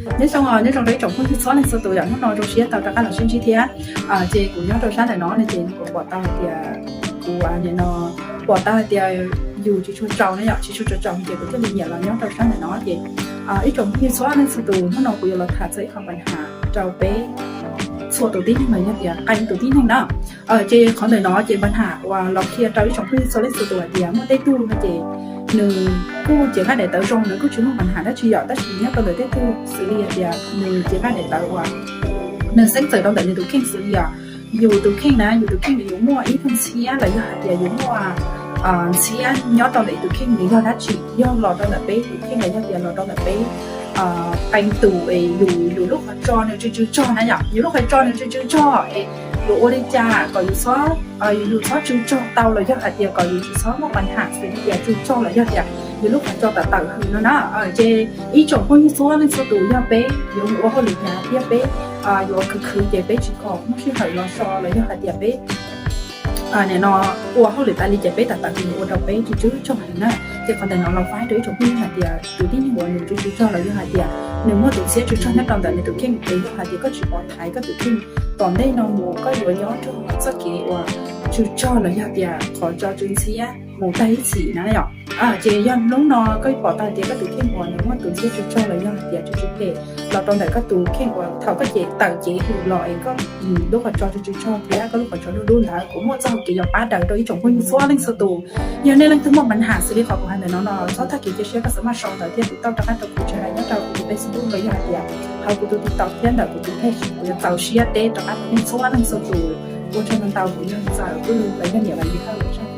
Nyob zoo, nyob zoo rau ib tsoom phooj ywg txhua leej txhua tus yom, hnub no zoo siab tau rov qab los sib ntsib thiab. Ces kuv nyob rau sab ntawm no no ces kuv pom tau hais tias, kuv nim no pom tau hais tias yus tsis tshua tsaus na yom, tsis tshua tsaus ces kuv thiaj li nyiam los nyob rau sab ntawm no ces ib tsoom phooj ywg txhua leej txhua tus, hnub no kuv yuav los tham txog ib qho pab ham rau peb txhua tus tib neeg los yog tias qee tus tib neeg na. Ces qhov ntawm no ces pab ham uas los qhia rau ib tsoom phooj ywg txhua leej txhua tus hais tias muaj tej tug no ces nws kuj cev nqaij daim tawv zoo, nws kuj tsis muaj pab ham dab tsi yom, tab sis nyob rau ntawm tej tug xws li hais tias nws cev nqaij daim tawv uas nws xeeb txawm rau ntawm nws tus kheej xws li os, yus tus kheej na, yus tus kheej nws yuav muaj ib tug ntxhiab los yog hais tias yus muaj ntxhiab nyob rau ntawm yus tus kheej nws yog dab tsi, yog los rau ntawm peb tus kheej los yog tias los rau ntawm peb qee tus es yus, yus lub qhov tso nws tsw tsw tsog na yom, yus lub qhov tso nws tsw tsw tsog es yuav ua li cas kom yus txhob, yus txhob tsw tsog tau los yog hais tias kom yus tsis txhob muaj pab ham xws li tias tsw tsog los yog tias yus lub qhov tso tawm tawm hws no na. Ces ib tsoom phooj ywg txhua leej txhua tus, yog peb yuav mus ua hauj lwm hnyav thiab peb yuav khwv khwv ces peb tsis kom muaj sij hawm los so los yog hais tias peb nim no ua hauj lwm tas li ces peb tawm tawm hws ua rau peb tsw tsw tsog heev na. Ces qhov ntawm no los faib rau ib tsoom phooj ywg hais tias tus tib neeg uas nws tsw tsw tsog los yog hais tias nws muaj tus ntxhiab tsw tsog nyob rau ntawm nws tus kheej es yog hais tias koj tsis pov thaiv koj tus kheej tom ntej no mus koj yuav nyob rau txoj kev uas tsw tsog los yog tias qhov tso tsw ntxhiab mus tag ib txhis na yom. Ces yog hnub no koj pom tau hais tias koj tus kheej uas nws muaj tus ntxhiab tsw tsog los yog hais tias tsw tsw phem los rau ntawm koj tus kheej uas thaum koj cev tawm cev hws los es koj lub qhov tso tsw tsw tsog thiab koj lub qhov tso dub dub ntawd, kuv muaj txoj hau kev yuav pab daws rau ib tsoom phooj ywg txhua leej txhua tus. Yog nej leej twg muaj pab ham xws li qhov kuv hais ntawm no no txhob tag kev cia siab, koj xav maj sau ntawv thiab tus tau rov qab rau kuv tsev hais nyob rau kuv tus Facebook los yog hais tias hauv kuv tus TikTok thiab ntawm kuv tus page, kuv yuav txaus siab teb rov qab rau nej txhua leej txhua tus. Ua tsaug ntau ntau, kuv yog Ntxawm Kuj Lwg los yog niam Vam Yim Thawj.